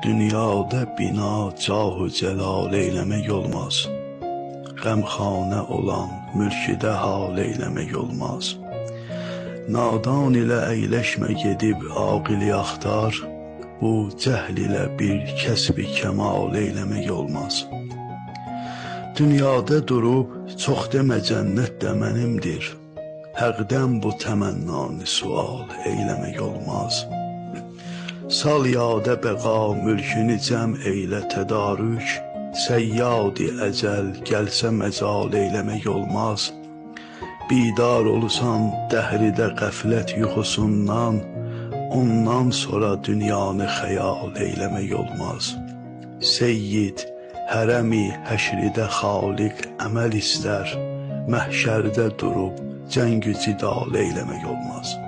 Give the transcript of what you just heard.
Dünyada bina cahu cəlal eyləmək olmaz. Qəmxanə olan mülküdə hal eyləmək olmaz. Nadan ilə əyləşmə gedib aqili axtar. Bu cəhl ilə bir kəsbi kəmal eyləmək olmaz. Dünyada durub çox demə cənnət də mənimdir. Həqdən bu təmənnanı sual eyləmək olmaz. Sal yadə bəqa mülkünü cəm eylə tədarük. Səyyadi əcəl gəlsə məcal eyləmək olmaz. Bidar olsan dəhridə qəflət yuxusundan, ondan sonra dünyanı xəyal eyləmək olmaz. Seyyid, hərəmi həşridə xaliq əməl istər, məhşərdə durub cəng-ü cidal eyləmək olmaz.